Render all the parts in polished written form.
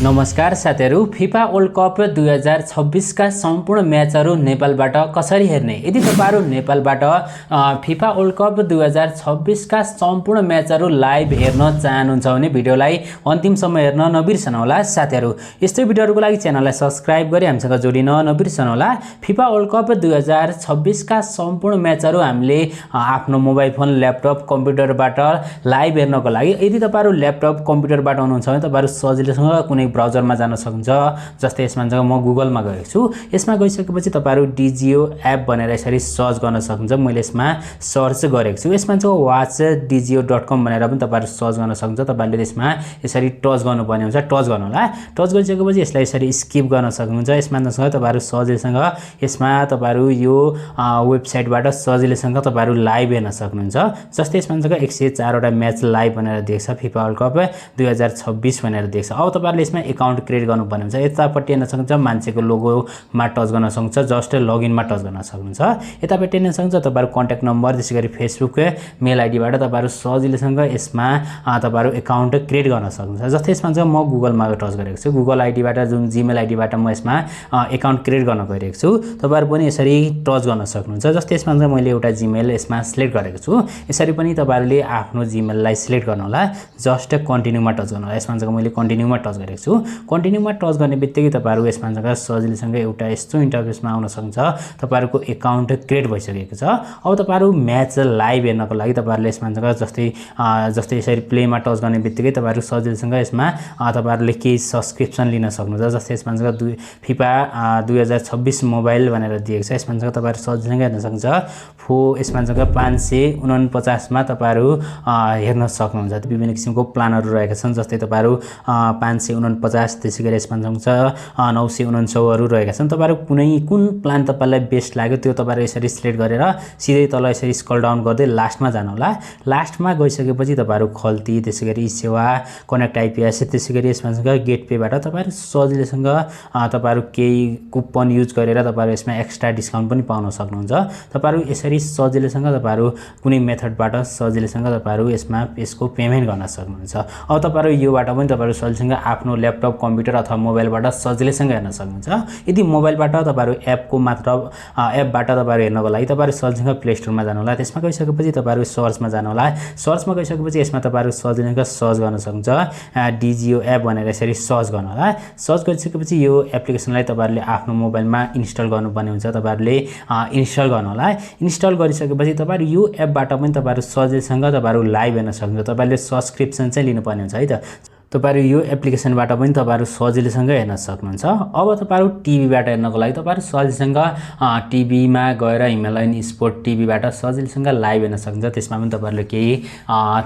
नमस्कार साथीहरु, FIFA world cup 2026 का सम्पूर्ण म्याचहरु नेपालबाट कसरी हेर्ने? यदि तपाईहरु नेपालबाट फिफा वर्ल्ड कप 2026 का सम्पूर्ण म्याचहरु लाइभ हेर्न चाहनुहुन्छ भने भिडियोलाई अन्तिमसम्म हेर्न नबिर्सनु होला। साथीहरु, यस्तै भिडियोहरुको लागि च्यानललाई सब्स्क्राइब गरी हामीसँग जोडिन नबिर्सनु होला। फिफा वर्ल्ड कप 2026 का सम्पूर्ण म्याचहरु हामीले आफ्नो मोबाइल फोन, ल्यापटप, कम्प्युटरबाट लाइभ हेर्नको लागि यदि तपाईहरु ल्यापटप, कम्प्युटरबाट हुनुहुन्छ भने तपाईहरु सजिलैसँग कुनै ब्राउजरमा जान सक्नुहुन्छ। जस्तै यसमा म गुगलमा गएको छु। यसमा गइसकेपछि तपाईहरु डिजियो एप भनेर यसरी सर्च गर्न सक्नुहुन्छ। मैले यसमा सर्च गरेको छु। यसमा watchdigio.com भनेर पनि तपाईहरु सर्च गर्न सक्नुहुन्छ। तपाईहरुले यसमा यसरी टच गर्नुपर्ने हुन्छ। टच गर्नु होला। टच गरिसकेपछि यसलाई यसरी स्किप गर्न सक्नुहुन्छ। यसमा तपाईहरु सजिलैसँग यसमा तपाईहरु यो वेबसाइटबाट सजिलैसँग तपाईहरु लाइभ हेर्न सक्नुहुन्छ। जस्तै यसमा 104 वटा म्याच लाइभ भनेर देख्छ। फिफा वर्ल्ड कप 2026 भनेर देख्छ। अब तपाईहरुले यसमा एकाउन्ट क्रिएट गर्नुपर्ने हुन्छ। यतापट्टि हेर्न सक्नुहुन्छ मान्छेको लोगोमा टच गर्न सक्नुहुन्छ। जस्ट लगइनमा टच गर्न सक्नुहुन्छ। यतापट्टि हेर्न सक्नुहुन्छ तपाईहरु कन्ट्याक्ट नम्बर, त्यसैगरी फेसबुक मेल आइडीबाट तपाईहरु सजिलैसँग यसमा तपाईहरु एकाउन्ट क्रिएट गर्न सक्नुहुन्छ। जस्तै यसमा म गुगलमा टच गरेको छु। गुगल आइडीबाट जुन जीमेल आइडीबाट म यसमा एकाउन्ट क्रिएट गर्न गइरहेको छु। तपाईहरु पनि यसरी टच गर्न सक्नुहुन्छ। जस्तै यसमा मैले एउटा जीमेल यसमा सिलेक्ट गरेको छु। यसरी पनि तपाईहरुले आफ्नो जीमेललाई सिलेक्ट गर्नु होला। जस्ट कन्टिन्युमा टच गर्नु होला। यसमा मैले कन्टिन्युमा टच गरेको छु। कन्टिन्युमा टच गर्ने बित्तिकै तपाईहरु यसमा सजिलैसँग एउटा यस्तो इन्टरफेसमा आउन सक्नुहुन्छ। तपाईहरुको एकाउन्ट क्रिएट भइसकेको छ। अब तपाईहरु म्याच लाइभ हेर्नको लागि तपाईहरुले यसमा जस्तै यसरी प्लेमा टच गर्ने बित्तिकै तपाईहरु सजिलैसँग यसमा तपाईहरुले केही सब्स्क्रिप्सन लिन सक्नुहुन्छ। जस्तै यसमा फिफा 2026 मोबाइल भनेर दिएको छ। यसमा तपाईहरु सजिलैसँग हेर्न सक्नुहुन्छ। यसमा 549 मा तपाईहरु हेर्न सक्नुहुन्छ। विभिन्न किसिमको प्लानहरु रहेका छन्। जस्तै तपाईहरु 549, त्यसैगरी यसमा 999 रहेका छन्। तपाईहरु कुन प्लान तपाईलाई बेस्ट लाग्यो त्यो तपाईहरु यसरी सिलेक्ट गरेर सिधै तल यसरी स्क्रल डाउन गर्दै लास्टमा जानु होला। लास्टमा गइसकेपछि तपाईहरु खल्ती, त्यसैगरी सेवा, कनेक्ट आइपीएस, त्यसैगरी यसमा गेटपेबाट तपाईहरु सजिलैसँग तपाईहरु केही कुपन युज गरेर तपाईहरु यसमा एक्स्ट्रा डिस्काउन्ट पनि पाउन सक्नुहुन्छ। तपाईहरु यसरी सजिलैसँग तपाईहरु कुनै मेथडबाट सजिलैसँग तपाईहरु यसको पेमेन्ट गर्न सक्नुहुन्छ। अब तपाईहरु योबाट पनि तपाईहरु सजिलैसँग आफ्नो ल्यापटप, कम्प्युटर अथवा मोबाइलबाट सजिलैसँग हेर्न सक्नुहुन्छ। यदि मोबाइलबाट तपाईहरु एपबाट तपाईहरु हेर्नको लागि तपाईहरु सजिलैसँग प्ले स्टोरमा जानु होला। त्यसमा गइसकेपछि तपाईहरु सर्चमा जानु होला। सर्चमा गइसकेपछि यसमा तपाईहरु सजिलैसँग सर्च गर्न सक्नुहुन्छ। डिजियो एप भनेर यसरी सर्च गर्नु होला। सर्च गरिसकेपछि यो एप्लिकेसनलाई तपाईहरुले आफ्नो मोबाइलमा इन्स्टल गर्नुपर्ने हुन्छ। तपाईहरुले इन्स्टल गर्नु होला। इन्स्टल गरिसकेपछि तपाईहरु यो एपबाट पनि तपाईहरु सजिलैसँग तपाईहरु लाइभ हेर्न सक्नुहुन्छ। तपाईहरुले सब्स्क्रिप्सन चाहिँ लिनुपर्ने हुन्छ है त। तपाईहरु यो एप्लिकेसनबाट पनि तपाईहरु सजिलैसँग हेर्न सक्नुहुन्छ। अब तपाईहरु टिभीबाट हेर्नको लागि तपाईहरु सजिलैसँग टिभीमा गएर हिमालयन स्पोर्ट टिभीबाट सजिलैसँग लाइभ हेर्न सक्नुहुन्छ। त्यसमा पनि तपाईहरुले केही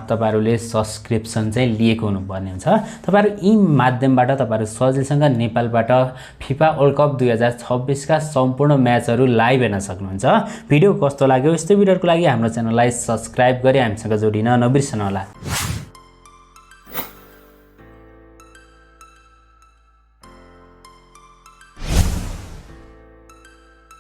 तपाईहरुले सब्स्क्रिप्सन चाहिँ लिएको हुनुपर्ने हुन्छ। तपाईहरु यी माध्यमबाट तपाईहरु सजिलैसँग नेपालबाट फिफा वर्ल्ड कप 2026 का सम्पूर्ण म्याचहरु लाइभ हेर्न सक्नुहुन्छ। भिडियो कस्तो लाग्यो? यस्तै भिडियोहरुको लागि हाम्रो च्यानललाई सब्स्क्राइब गरी हामीसँग जोडिन नबिर्सनु होला।